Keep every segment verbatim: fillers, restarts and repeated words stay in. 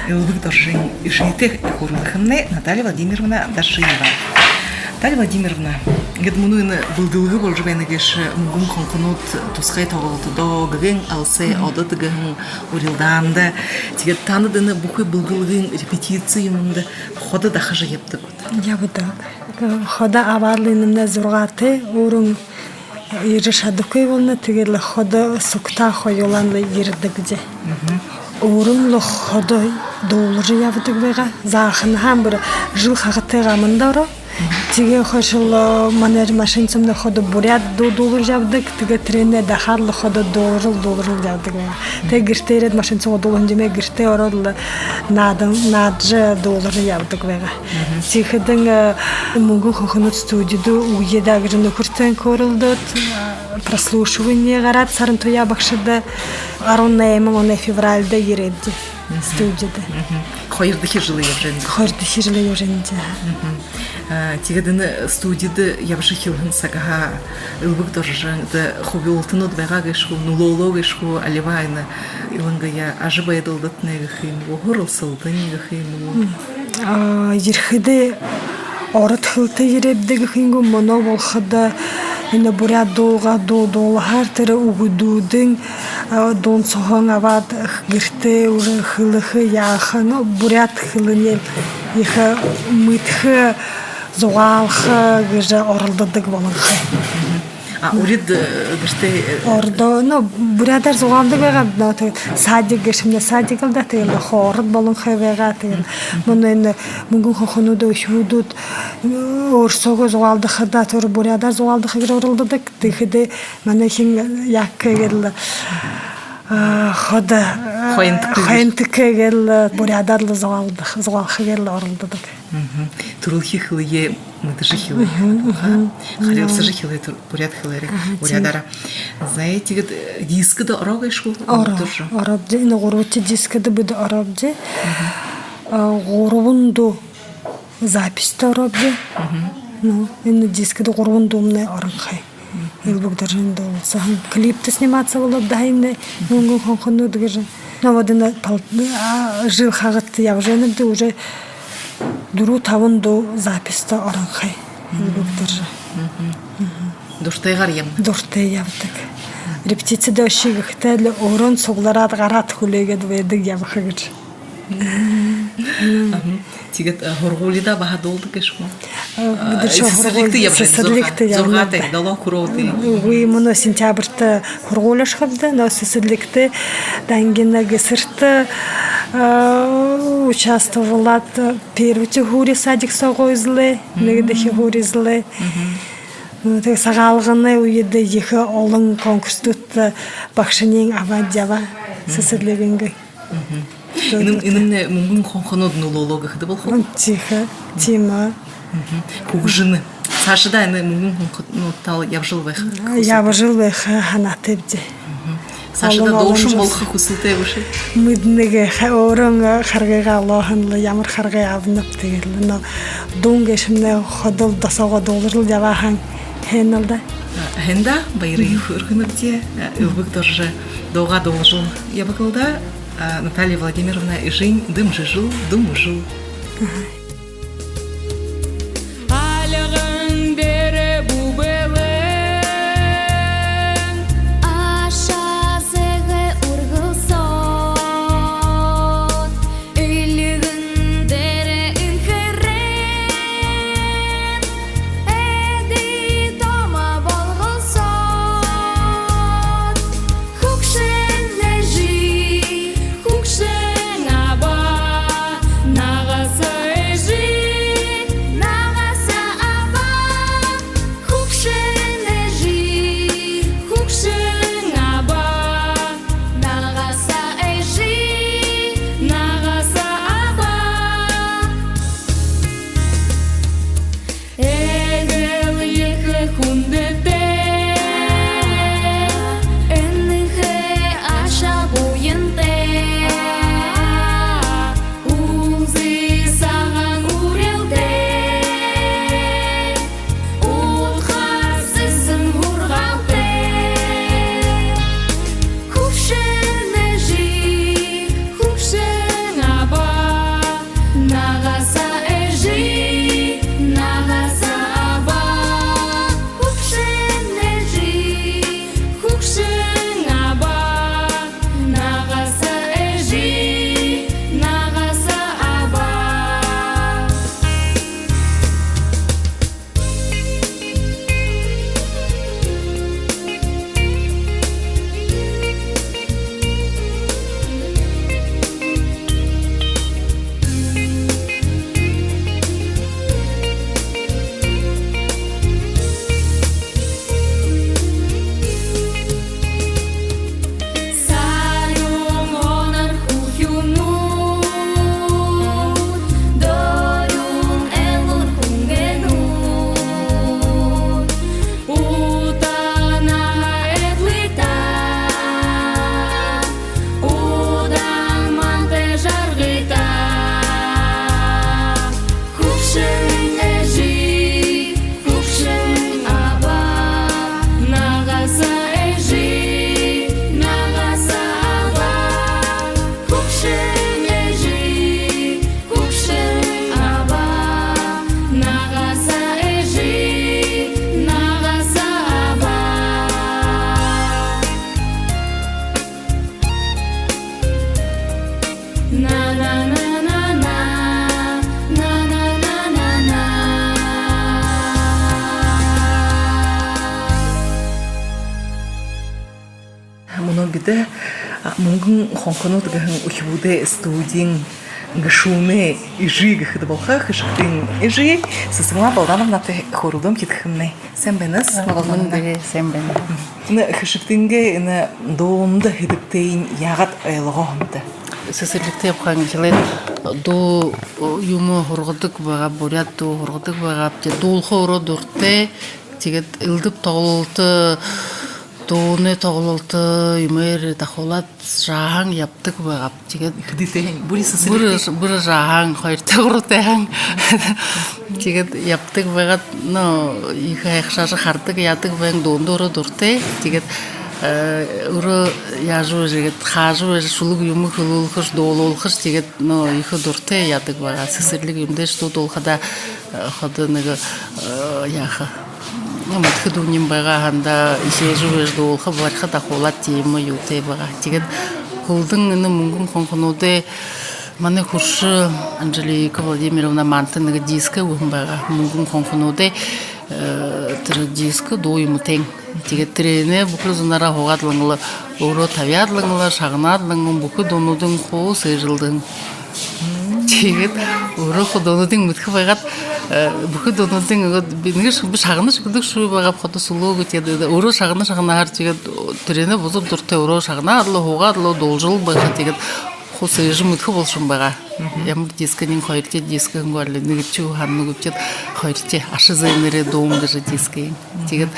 Элбэг Доржын эжытэй хөөрэлдэхэмнай Наталья Владимировна Дашиева. Наталья Владимировна, иигээд мүнөө энэ бэлдэлгэ боложо байна гээшэ, «Мүнгэн хонхонууд» тусхай тоглолтодо, «Гэгээн аласай одод» гэһэн урилдаанда. Тиигээд таанад энэ бүхы бэлдэлгын репетици юумэндэ ходо дахажа ябадаг гүт? Ябадаг. Ходо абаад лэ, энэмнай зургаатай, өөрөө ерэжэ шадахагүй болоно, тиигээд лэ ходо сугтаа хоюулан лэ ерэдэгбди. Өөрөө лэ ходо дуулажа ябадаг байгаа. Зааханһаа бүри жэл хахадтайгаа манда ороо. Тиигээ хойшо лэ, э, манай машина соомнай ходо буряад дуу дуулажа ябадаг. Тиигээд тэрэнээ дахаад лэ ходо дуулажал, дуулажал ябадаг байгаа. Тиигээд гэртээ ерээд, машина соогоо дуулаһан юумээ гэртээ ороод лэ наадан, наадажа, дуулажа ябадаг байгаа. Тиихэдэнь, э, «Мүнгэн хонхонууд» студидэ үгы даа гэжэ нүхэртэеэ хөөрэлдөөд, э, прослушивание гараад, Сарантуяа багшада арбан найман оной февральда ерээбди студидэ. Хоёрдохи жэлээ ябажа байна. Хоёрдохи жэлээ ябажа байна. А, тиигээд энэ студидэ ябажа эхилһэн сагһаа Элбэг Доржо, тэ, хубилалтанууд байгаа гээшэ гү, нүлөөлөө гээшэ гү, алибаа энэ илангаяа ажабайдалдатнай гэхэ юм гү, һуралсалдань гэхэ юм гү? А, ерэхэдээ ород хэлэтэй ерээбди гэхэ юм гү, мүнөө болоходо энэ буряад дуугаа дуу дуулаһаар, тэрэ үгэдүүдынь, а, дуун соһоонь абаад, гэртээ уже хэлэхэ, яаха, ну, буряад хэлэнэй ехэ мэдэхэ, зугаалха гэжэ оролдодог болонхой. А урид, э, гэртээ, э, ородоор, ну, буряадаар зугаалдаг байгаа, но, тиигээд садик гээшэмнай садик лэ даа, тиигээд лэ ород болонхой байгаа, тиигээд мүнөө энэ «Мүнгэн хонхонууд» үхибүүд, э, өөрсөөгөө зугаалдахадаа, тэрэ буряадаар зугаалдаха гэжэ оролдодог. Тиихэдээ манайхин яаха гээд лэ, а, ходо, а, хойнтокой гээд. Хойнтокой гээд лэ, буряадаар лэ зугаалдах, зугаалха гээд лэ оролдодог. Түрэлхи хэлэеэ мэдэжэ эхилээ. Харилсажа эхилээ түр-, буряад хэлээрээ, буряадаараа. Зай, тиигээд, э, дискдэ ороо гээшэ гү? Ороо, орообди. Энэ гурбадахи дискдэ бидэ орообди. А, гурбан дуу записьта орообди. Ну, энэ дискдэ гурбан дуумнай оронхой. Элбэг Доржын дуулаһан. Клиптэ сниматься болообди даа энэ «Мүнгэн хонхонууд» гэжэ. Но вот энэ пол-, а, жэл хахад ябажа байнабди, уже дүрбэ-табан дуу записьта оронхой Элбэг Доржо. Дуратайгаар ябана. Дуратай ябадаг. Репетицидэ ошохо гэхэтээл, өөрөө суглараад, гараад хүлеэгээд байдаг ябаха гэжэ. Тиигээд, э, һургуулида баһа дуулдаг гээшэ гү? Э, бидэ шо һургуулида ябажа, сэсэрлигтэ ябана. Зургаатай, долоон хүрөөд. Үгы, мүнөө сентябрьтэ һургуули ошохобди, но сэсэрлигтэ, Дангина Гэсэртэ, э, участвовалаад, первый һуури садик соогоо эзэлээ, нэгэдэхи һуури эзэлээ. Ну, тиигээд Сагаалганай үедэ ехэ олон конкурснуудта багшань абаад ябаа, сэсэрлигынгээ. Энэмнай «Мүнгэн хонхонууд» нүлөөлөө гэхэдэ болохо гү? Тиихэ, тиимэ. Хүгжэнэ. Саашадаа энэ «Мүнгэн хонхонуудтаа» ябажал байха. Ябажал байха һанаатайбди. Саашадаа дуушан болохо хүсэлтэй гүш? Мэдэнэгүй, ха-, өөрөө харгыгаа олоһон лэ, ямар харгы абанаб, тиигээд лэ. Но дуун гээшэмнай ходол досоогоо дуулажал ябаа һаань, һайн лэ даа. Һайн даа, баярые хүргэнэбди. Элбэг Доржо дуугаа дуулажал ябаг лэ даа. А, Наталья Владимировна эжынь дэмжэжэл, дүмэжэл. Альган дээрэ бүбэлэн, ашаа зээгээ үргэлсөөд, элгэн дээрэ энхэрэн, эди томо болголсоод, хүгшэн эжы, хүгшэн аба, нагаса эжы Мүнөө бидэ, а, «Мүнгэн хонхонууд» гэһэн үхибүүдэй студиин гэшүүнэй эжы гэхэдэ болохо, Хэшэгтын эжы Сэсэрлима Балдановнатай хөөрэлдөөн хэхээмнай. Сайн байна, Сэсэрлима Балдановна. Мүн дээрээ сайн байна. Энэ Хэшэгтынгээ энэ дуунда һэдэгтэйень яагаад ойлгоо һэмта? Сэсэрлигтэ ябахаһаа эхилээд дуу юумэ һургадаг байгаа, буряад дуу һургадаг байгаа. Тэ дуулаха өөрөө дуратай. Тиигээд элдэб тоглолто, дуунай тоглолто юумээр дахуулаад жаахан ябадаг байгааб. Тиигээд хэдытэйһээн? Бүри Сэсэрлигтэ? Бүри, бүри жаахан, хоёртой, гурбатайһаан. Тиигээд ябадаг байгаад, ну, ехэ һайхашаажа хардаг, яадаг байһан, дуунда өөрөө дуратай. Тиигээд, э, өөрөө яажа байжа, иигээд хаажа байжа, шүлэг юумэ хэлүүлхэш, дуулуулхаш, тиигээд, ну, ехэ дуратай яадаг байгаа. Сэсэрлиг юумэдээшье дуу дуулахадаа, э, ходо нэгэ, э, яаха, ну, мэдэхэ дуунь байгаа һаань даа, иигэжэ байжа дуулаха, бариха, дахуулаад, тиимэ юутэй байгаа. Тиигээд һүүлдэнь энэ «Мүнгэн хонхонуудай» манай хүршэ Анжелика Владимировна манда нэгэ диск үгэһэн байгаа. «Мүнгэн хонхонуудай», э, тэрэ диск дуу юумэтэйнь. Тиигээд тэрэнээ бүхы зонороо һуугаад лэ, өөрөө табяад лэ, шагнаад лэ, бүхы дуунуудынь хуу сээжэлдэнэ. Тиигээд өөрөө хуу дуунуудынь мэдэхэ байгаад, э, бүхы дуунуудынь, иигээд би нэгэ ш-, би шагнажа үгэдэгшүү байгааб, ходо сүлөөгөө, тиигээд өөрөө шагнажа, шагнаһаар, тиигээд тэрэнээ бузар дуратай, өөрөө шагнаад лэ, һуугаад лэ, дуулажал байха, тиигээд хуу сээжэ мэдэхэ болошоһон байгаа. Ямар дискынь, хоёрдохи дискынь гү, али нэгэдэхи һанаа гүб, тиигээд хоёрдохи «Аша зээнэрэй дуун» гэжэ дискынь. Тиигээд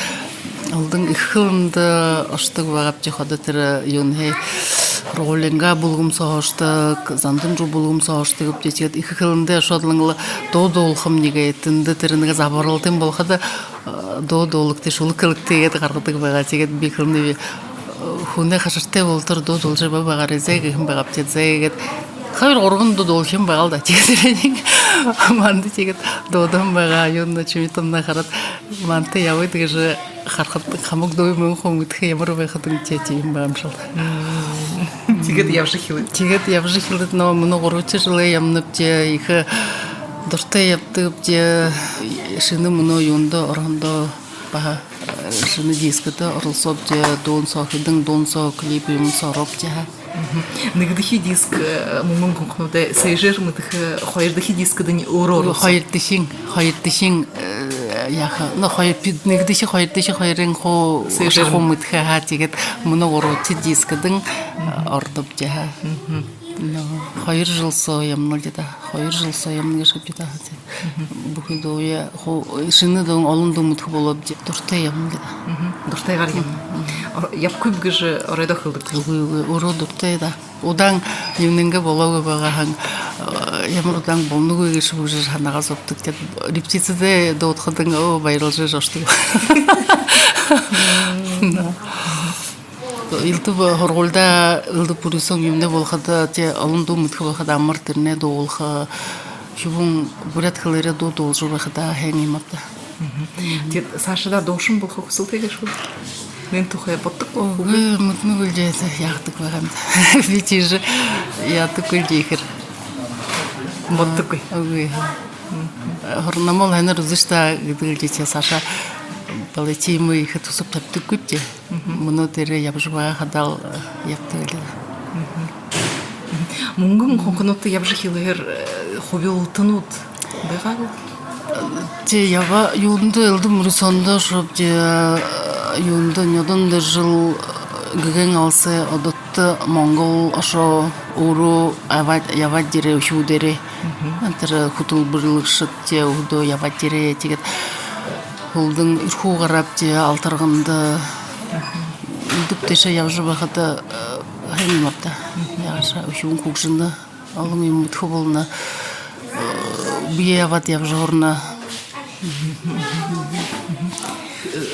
һүүлдэнь эхэ хэлэндэ ошодог байгааб, тиигээд ходо тэрэ юунһээ, һургуулиингаа бүлгэм соо ошодог, Зандан Жуу бүлгэм соо ошодог гүб, тиигээд эхэ хэлэндээ ошоод лэ, дуу дуулахам нэгэ, тэндэ тэрэ нэгэ забаралдань болоходо, э, дуу дуулагты, шүлэг хэлэгты гээд гаргадаг байгаа. Тиигээд би хэлэнэб, э, хүнэй хашартай болотор дуу дуулажа байгаарай зэ гэһэн байгааб, тиигээд зэ гээд хоёр-гурбан дуу дуулаһан байгаал даа. Тиигээд тэрэнь манда тиигээд дуудаһан байгаа. Юундэб, Чимитовна хараад, манда ябыт гэжэ харахада, хамаг дуу юумэ хуу мэдэхэ, ямар байхадам, тиимэ байгаа юм шэл даа. Тиигээд ябажа эхилээ. Тиигээд ябажа эхилээд, но мүнөө гурбадахи жэлээ ябанаб, тиигээд ехэ дуратай ябадагбди. Шэнэ мүнөө юундэ орондоо баһа, э, шэнэ дискдэ оролсообди, дуун соо, хэдэн дуун соо, клип юумэн соо орообди ха. Нэгэдэхи диск, э, «Мүнгэн хонхонуудай» сээжээр мэдэхэ, э, хоёрдохи дискдэнь өөрөө оролсоо. Хоёрдохинь, хоёрдохинь, э, яаха, ну, хоёр, пи-, нэгэдэхи, хоёрдохи хоёрынь хуу сээжээр хуу мэдэхэ ха, тиигээд мүнөө гурбадахи дискдэнь, э, ородобди ха. Ну, хоёр жэл соо ябанал даа, хоёр жэл соо ябана гээшэб даа. Бүхы дууе хуу, шэнэ дуун, олон дуу мэдэхэ болообди, дуратай ябанал даа. Дуратайгаар ябана. Ор-, ябахагүйб гэжэ оройдоо хэлэдэг. Үгы, үгы, өөрөө дуратай даа. Удаан юумэнэйнгээ болоогүй байгаа һаань, э, ямар удаан болоно гү гэжэ бүгэжэ һанаагаа зободог. Тиигээд репетицидэ дуудахадань, оо, баярлажа ошодог. Да. Элдэб һургуулида, элдэб мүрысөөн юумэнэй болоходо, тэ олон дуу мэдэхэ байхада, амар тэрэнээ дуулаха, хүбүүн буряад хэлээрээ дуу дуулажа байхада һайн юм ааб даа. Тиигээд саашадаа дуушан болохо хүсэлтэй гээшэ гү? Энээн тухай бодоггүй гү? Үгы, мэдэнэгүйл даа, яагадаг байгаа юм даа. Би тиижэ яадаггүй л даа ехээр. Бодоггүй. Үгы. Һургуулида һайнаар үзэш даа гэдэг л даа, тэ саашаа болоо, тиимэ ехэ түсэб табидаггүйбди. Мүнөө тэрэ ябажа байгаа хадаа л, э, ябадаг лэ. «Мүнгэн хонхонуудта» ябажа эхилһээр, э, хубилалтанууд байгаа гү? Тэ яба, юундэ, элдэб мүрысөөндэ ошообди, э, юундэ, нёдондо жэл, э, гэгээн аласай одод Монгол ошоо, өөрөө ябаад, ябаад ерээ, үхибүүдээрээ. Тэрэ хүтэлбэрилэгшэд тэ өөһэдөө ябаад ерээ. Тиигээд һүүлдэнь Эрхүү гараабди, Алтарганада. Элдэб тээшээ ябажа байхада, э, һайн юм ааб даа. Яагаашье, үхибүүн хүгжэнэ, олон юумэ мэдэхэ болоно. Э, бэеэ абаад ябажа һурана.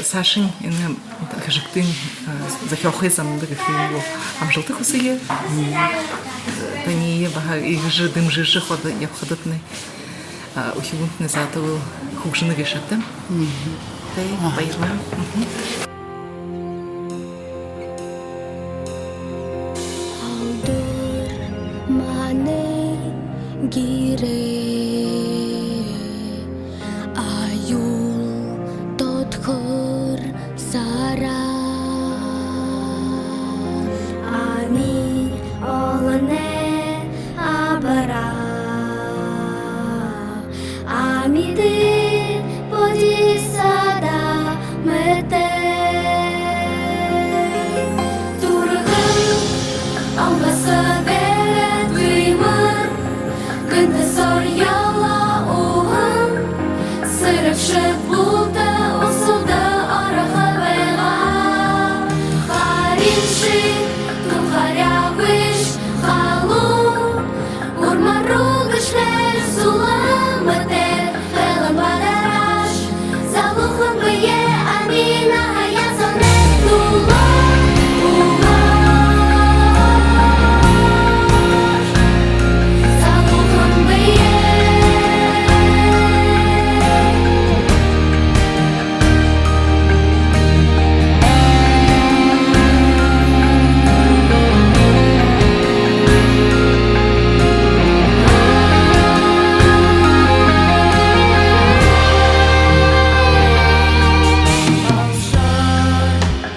Саашань энэ Хэшэгтын, э, зохёохы замда гэхэ юм гү, амжалта хүсэе. Таниие баһа иигэжэ дэмжэжэ ходо ябахадатнай, э, үхибүүнтнай заатабол хүгжэнэ гээшэ ааб даа. Тэ, баярлаа. Алдар манай Гэрээ аюул тодхор сараа. Ами олоной абараа. Амидые бодисада мэтэ. Түргэн онгосо дээрэ түймэр гэнтэ сорьёолоо уһан. Сэрэгшэд булта усалда орохо байгаа. Харин ши түхэригүйш халуун урмаар үргэшэхэ зулаа мэтэ. Хэлэн бадараш, залуухан бэе, ами наһаяа зонойнгоо түлөө угаш. Залуухан бэе.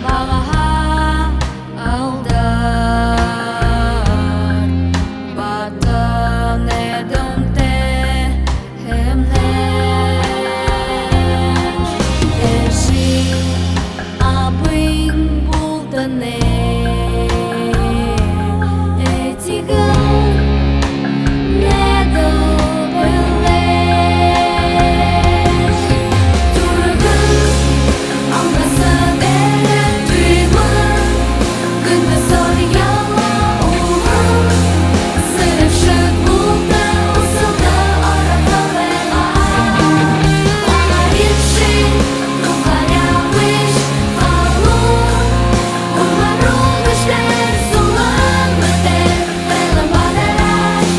Багаһаа алдар батанай дүнтэй хэмнэн. Эжы абын бултанай этигэл нэдэлбэлэй. Түргэн онгосо дээрэ түймэр гэнтэ сорьёолоо уһан. Сэрэгшэд булта усалда орохо байгаа. Харин ши түхэригүйш халуун урмаар үргэшэхэ зулаа мэтэ. Хэлэн бадараш,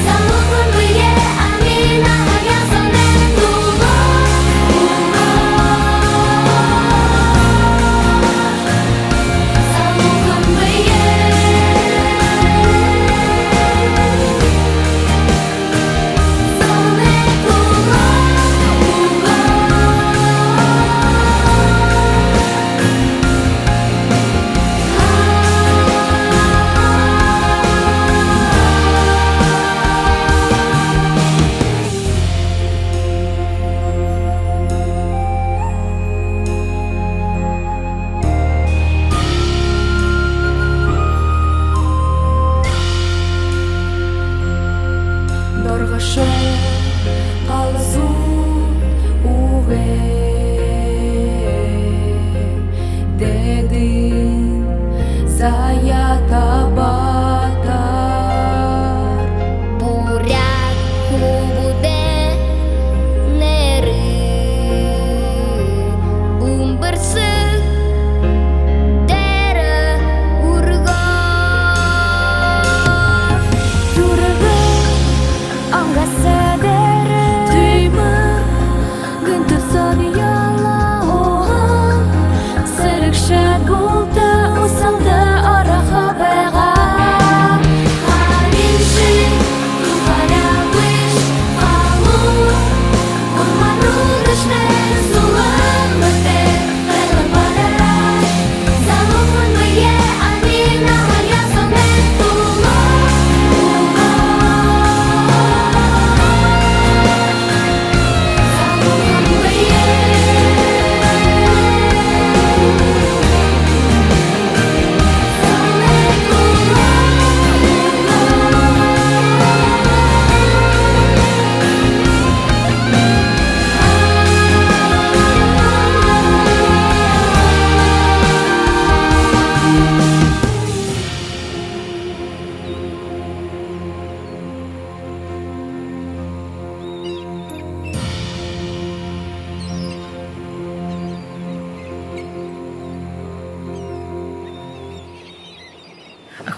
залуухан бэе, ами наһаяа зонойнгоо түлөө угаш. Залуухан бэе. Зонойнгоо түлөө угаш. Доргошо галзуу үгы дээдын заяа табатар. Буряад хүбүүдэй нэрэ үмбэрсэг дээрэ үргөө. Түргэн онгосо дээрэ түймэр гэнтэ сорьёолоо уһан. Сэрэгшэд булта усалда орохо байгаа. Харин ши түхэригүйш халуун урмаар үргэшэхэ зулаа мэтэ. Хэлэн бадараш, залуухан бэе, ами наһаяа зонойнгоо түлөө угаш. Залуухан бэе.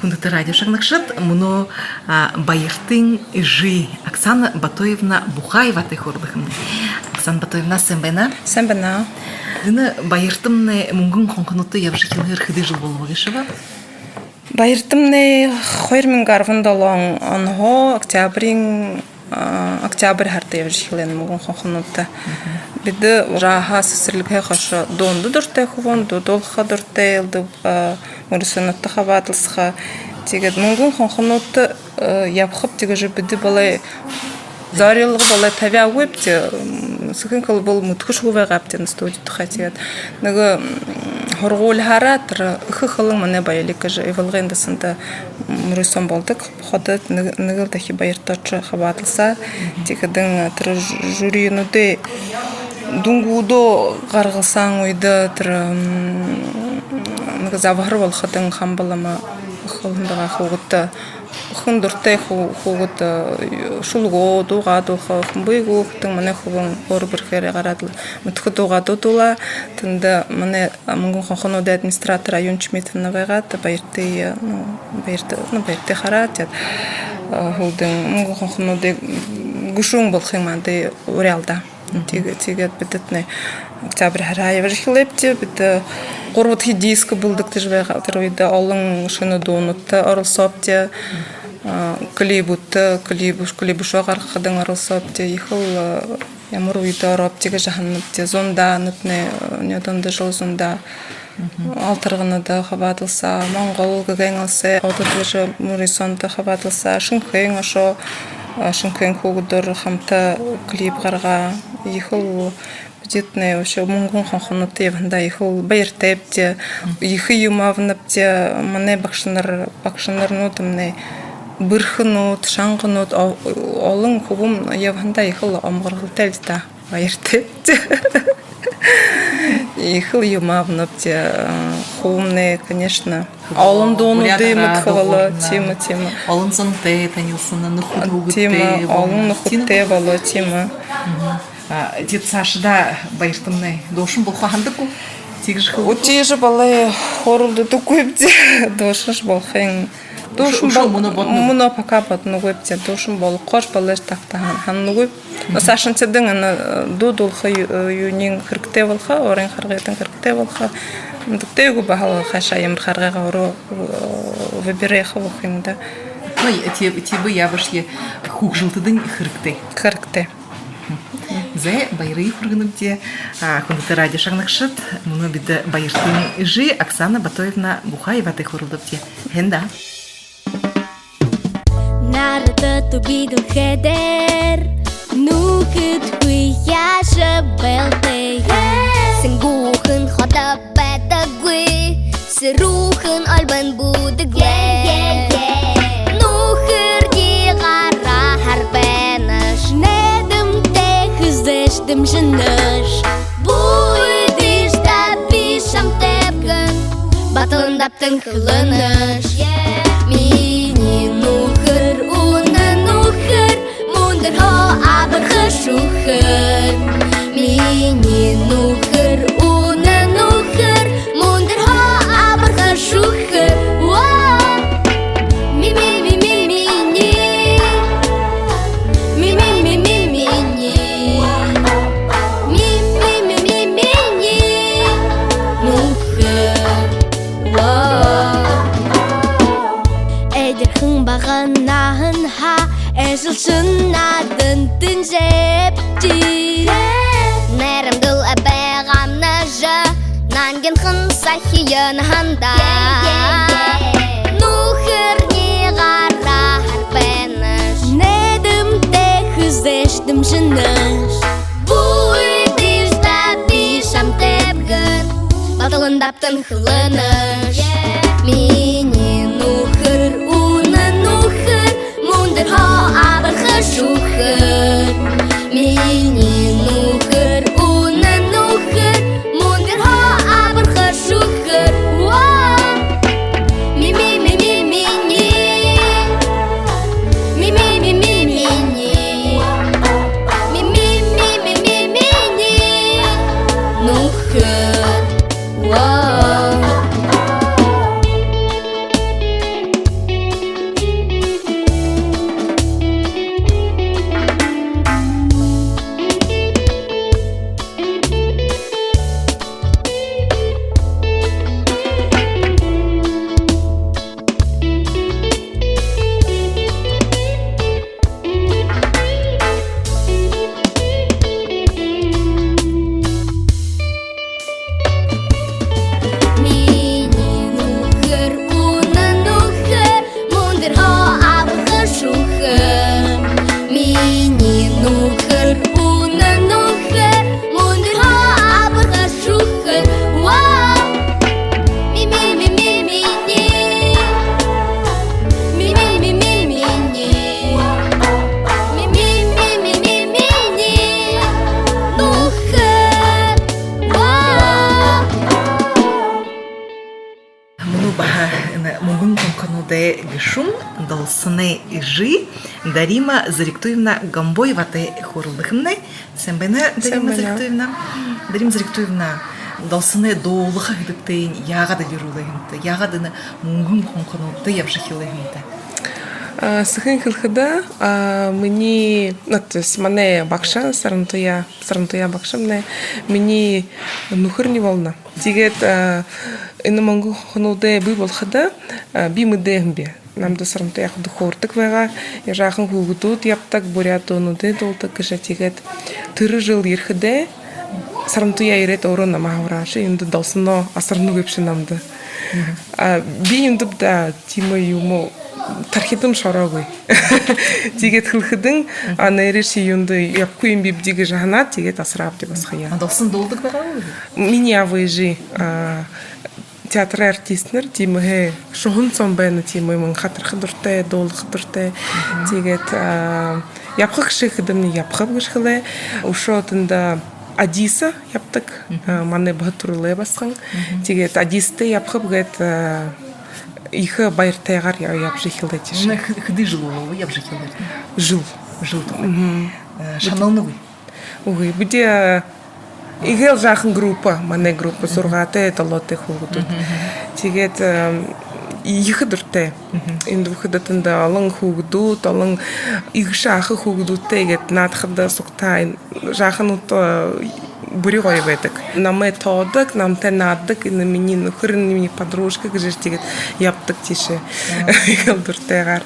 Хүндэтэ радио шагнагшад, мүнөө, а, Баяртын эжы Оксана Батоевна Бухаеватай хөөрэлдэхэмнай. Оксана Батоевна, сайн байна. Сайн байна. Энэ Баяртамнай Мүнгэн хонхонуудта ябажа эхилһээр хэды жэл болобо гээшэб? Баяртамнай хоёр мянга арбан долоон онһоо октябриин, а, октябрь һарада ябажа эхилээ Мүнгэн Хонхонуудта. Бидэ жаахан сэсэрлигһээ хойшо дуунда дуратай хүбүүн, дуу дуулаха дуратай, элдэб, а, мүрысөөнүүдтэ хабаадалсаха. Тиигээд Мүнгэн Хонхонуудта, а, ябахабди гэжэ бидэ болой зорилго болой табяагүйбди, м, сэхынь хэлэбэл, мэдэхэшьегүй байгаабди энэ студи тухай. Тиигээд нэгэ, м, һургуулиһаа тэрэ «Эхэ хэлэн — манай баялиг» гэжэ Ивалгын дасанда, м, мүрысөөн болодог. Ходо нэгэ-, нэгэл дахи Баярта ошожо хабаадалсаа. Тиихэдэнь тэрэ ж-, жюринүүдэй дүнгүүдээ гаргалсаһан үедэ тэрэ, м, нэгэ забһар болоходонь, Хамба лама хэлэһэн байгаа, хүүгэдтэ, хэн дуратай хүү-, хүүгэд, э, шүлэгөө, дуугаа дуулаха, хэн бии гү, хэтэн манай хүбүүн өөрөө бэрхээр гараад лэ мэдэхэ дуугаа дуу дуулаа. Тэндэ манай Мүнгэн Хонхонуудай администратор Аюна Чимитовна байгаад, Баяртые, ну, Баярта, ну, Баяртые хараад, тиигээд, э, һүүлдэнь Мүнгэн Хонхонуудай гэшүүн болохын манда уряалдаа. Тиигэ-, тиигээд бидэтнай октябрь һарһаа ябажа эхилээбди. Бидэ гурбадахи диск бэлдэгдэжэ байгаа. Тэрэ үедэ олон шэнэ дуунуудта оролсообди. А, клибүүдтэ, клиб, клибүүдээ гаргахадань оролсообди. Ехэл, а, ямар үедэ орообди гэжэ һананабди. Зундаа, нүгөө, а, нёдондо жэл зундаа. Алтарганада хабаадалсаа, Монгол гэгээн уласай «Одод» гэжэ мүрысөөндэ хабаадалсаа, Шэнэхээн ошоо, а, Шэнэхээн хүүгэдөөр хамта клип гаргаа. Ехэл бидэтнай вообще Мүнгэн Хонхонуудта ябаһандаа ехэл баяртайбди, ехэ юумэ абанабди. Манай багшанар, багшанарнууднай бэрхэнүүд, шанганууд, о-, олон хүбүүн ябаһандаа ехэл омогорхолтой лэ даа. Баяртайбди. Ехэл юумэ абанабди, а, хүбүүмнай, конечно. Олон дуунуудые мэдэхэ болоо, тиимэ, тиимэ. Олон зонтой танилсана, нүхэд, а, тиимэ, хүүгэдтэй олон болоо, нүхэдтэй болоо, тиимэ. А, тиигээд саашадаа Баяртамнай дуушан болохо һанадаг гү? Тиигэжэ хэ-, тиижэ болой хөөрэлдэдэггүйбди. Дуушаншье болохын. Үшөө, дуушан үшөө бол-, мүнөө бодоногүйб. Мүнөө пока бодоногүйбди. Дуушан болохош болош тахта һан-, һананагүйб. Но саашанхидань энэ, э, дуу дуулаха ю-, э, юуниинь хэрэгтэй болохо, уран харгыдань хэрэгтэй болохо. Мэдэгдээгүй баһал хайшаа, ямар харгыгаа ороо, э, выбирайха болохо юм даа. Ну, ти-, тиибэ яабашье, хүгжэлтэдэнь хэрэгтэй. Хэрэгтэй. Зай, баярые хүргэнэбди. А, хүндэтэ радио шагнагшад, мүнөө бидэ Баяртын эжы Оксана Батоевна Бухаеватай хөөрэлдэбди. Һайн даа. Нарата түби дэлхэйгээр нүхэд хүйһөө шэбэлтэй. Сэнгүүхэн ходо байдаггүй, сэрүүхэн альбан бүдэг лэ. Нүхэрни гараа харбанаш, нээдэмтэй хэзээш дэмжэнэш. Бү-, эдишье даа, би шамтайб гэн, баталан дабтан хэлэнэш. Минии нүхэр, үнэн нүхэр, мүндэр һоо абарха шүүхэр. Минии нүхэр, үнэн нүхэр, мүндэр һоо абарха шүүхэр. Уа! Ми, ми, ми, ми, минии. Ми, ми, ми, ми, минии. Ми, ми, ми, ми, минии. Нүхэр. Уа! Эдирхэн бага наһанһаа эжэлшэн нааданда тэнжээбди. Нэрэмдэл эбэ гамнажа, нангинхан сахиин һандаа. Нүхэрни гараа харбанаш, нээдэмтэй хэзээш дэмжэнэш. Бү-, эдишье даа, би шамтайб гэн, баталан дабтан хэлэнэш. Минии нүхэр, үнэн нүхэр, мүндэр һоо абарха шүүхэр. Минии нүхэр, үнэн нүхэр, мүндэр һоо абарха шүүхэр. Уа! Ми, ми, ми, ми, минии. Ми, ми, ми, ми, минии. Ми, ми, ми, ми, ми, минии. Нүхэр. Уа! Шун Долсоной эжы Дарима Зориктуевна Гомбоеватай хөөрэлдэхэмнай. Сайн байна, Дарима Зориктуевна. Дарима Зориктуевна, Долсоной дуулаха һэдэбтэйень яагаад элирүүлээ һэмта? Яагаад энэ мүнгэн хонхонуудта ябажа эхилээ һэмта? А, сэхынь хэлэхэдэ, а, минии, ну, то есть манай багша Сарантуяа, Сарантуяа багшамнай минии нүхэрни болоно. Тиигээд, а, энэ мүнгэн хонхонуудые бии болоходо, а, би мэдээ һэмби. Намда Сарантуяа ходо хөөрдэг байгаа. Яа, жаахан хүүгэдүүд ябадаг, буряад дуунуудые дуулдаг гэжэ. Тиигээд тэрэ жэл ерэхэдээ Сарантуяа ерээд, өөрөө намһаа һурааши, эндэ Долсоно асарнагүйбши намда. А, би эндэ даа тиимэ юумэ тархидамни ороогүй. Тиигээд хэлэхэдэнь, а, нээрээшье юундэ ябахагүй юм бибди гэжэ һанаад, тиигээд асараабди басагаяа. А Долсоно дуулдаг байгаа гү? Минии аба эжы, а, театрай артистнар, тиимэһээ шуһан зон байна, тиимэ юм, хатарха дуратай, дуулаха дуратай. Тиигээд, а, ябаха гэжэ хэлэхэдэмни, ябахаб гэжэ хэлээ. Үшөө тэндэ Адиса ябадаг, а, манай баһа түрэлэй басаган. Тиигээд Адисатай ябахаб гээд, а, ехэ баяртайгаар я-, ябажа эхилээ тиишээ. Хэды жэл болоо ябажа эхилээ? Жэл. Жэл тухай. Э, шаналнагүй? Үгы, бидэ, а, эгээл жаахан группа, манай группа зургаатай, долоотой хүүгэдүүд. Тиигээд, а, ехэ дуратай. Эндэ бүхэдэ тэндэ олон хүүгэдүүд, олон эгэшэ аха хүүгэдүүдтэй гээд наадахада сугтаа, жаахан утаа бүри гоё байдаг. Намайе тоодог, намтай наададаг, энэ минии нүхэр, энэ минии подружка гэжэ тиигээд ябадаг тиишээ. Эгээл дуратайгаар.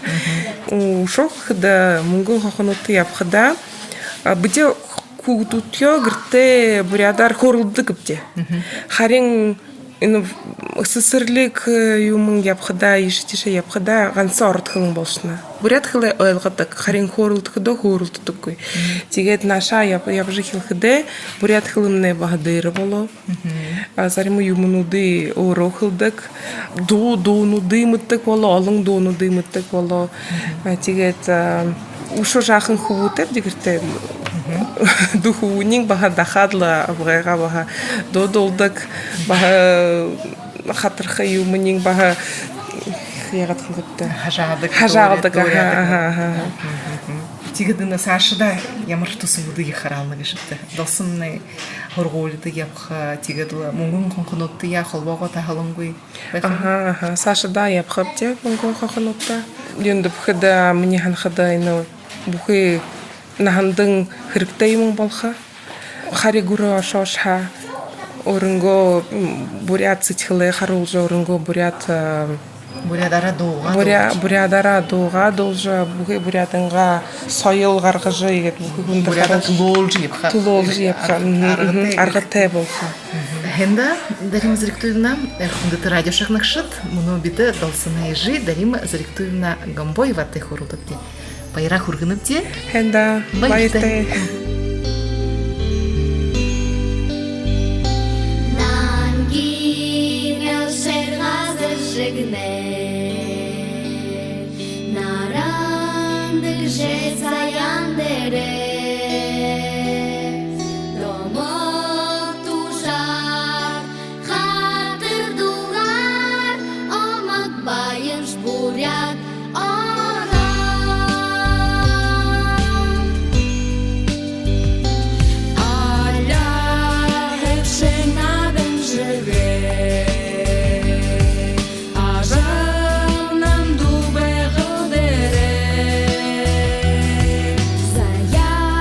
Үшөө хэлэхэдэ, мүнгэн хонхонуудта ябахада, а, бидэ хүүгэдүүдтэеэ гэртээ буряадаар хөөрэлдэдэгбди. Харин энэ сэсэрлиг, э, юумэн ябахада, иишэ тиишээ ябахада, ганса ород хэлэн болошоно. Буряад хэлэ ойлгодог, харин хөөрэлдэхэдөө хөөрэлдэдэггүй. Тиигээд наашаа яб-, ябажа эхилхэдээ, буряад хэлэмнай баһа дээрэ болоо. А, зарим юумэнүүдые өөрөө хэлэдэг. Дуу, дуунуудые мэдэдэг болоо, олон дуунуудые мэдэдэг болоо. А, тиигээд, а, үшөө жаахан хүбүүтэйбди гэртээ. Дүү хүбүүниинь баһа дахаад лэ абгайгаа баһа дуу дуулдаг, баһа хатарха юумэниинь баһа, яагаад хэлэхэбта? Хажаадаг, хажаадаг, дуури-, дуури-, аха, аха, аха. Тиигээд энэ саашадаа ямар түсэбүүдые хараална гээшэбта? Долсоной һургуулида ябаха, тиигээд лэ мүнгэн хонхонуудтаяа холбоогоо таһалангүй байха. Аха, аха. Саашадаа ябахабди мүнгэн хонхонуудта. Юундэб гэхэдэ, минии һанахада, энэ бүхы наһандань хэрэгтэй юумэн болохо. Хари гүрөө ошоошье һаа, өөрынгөө, м, буряад сэдьхэлээ харуулжа, өөрынгөө буряад, а, буряадаараа дуугаа буря-, дуулжа, буряадаараа дуугаа дуулжа, бүхы буряадайнгаа соёл гаргажа, иигээд бүхы хүндэ буряадаа харуулжа, түлөөлжэ ябаха. Түлөөлжэ ябаха. Мгм, аргатай, мгм, аргатай болохо. Һайн даа, Дарима Зориктуевна, хүндэтэ радио шагнагшад, мүнөө бидэ Долсоной эжы Дарима Зориктуевна Гомбоеватай хөөрэлдэбди. Баяраа хүргэнэбди. Һайн даа. Баяртай. Баяртай. Нангин элшээр газар жэгнээ, наран дэгжэ саяан дээрээ, домог тушаар, хатар дуугаар, омог баянш буряад орон. Аля хэшэн наадам жэгээ, ажал намдуу байгал дээрээ, заяа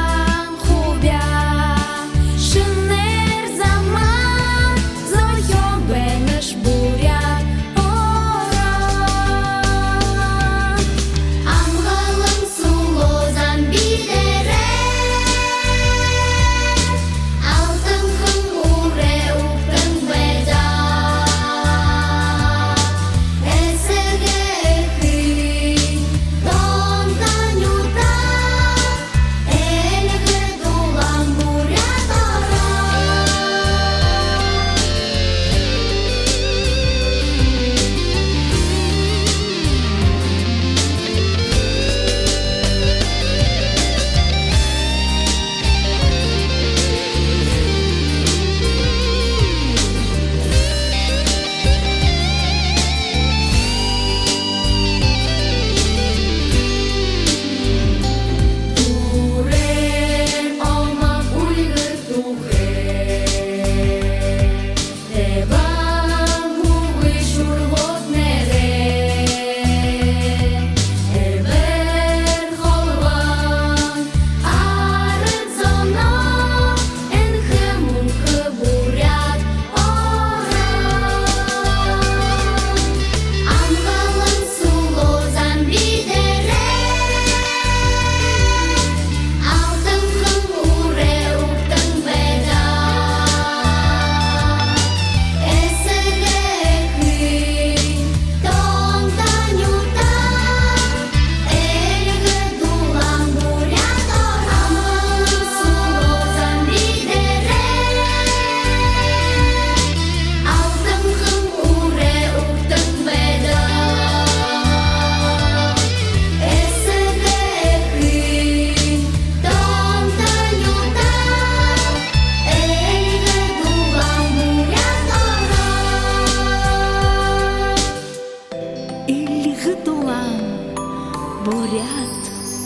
Буряад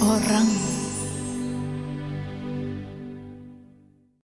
орон.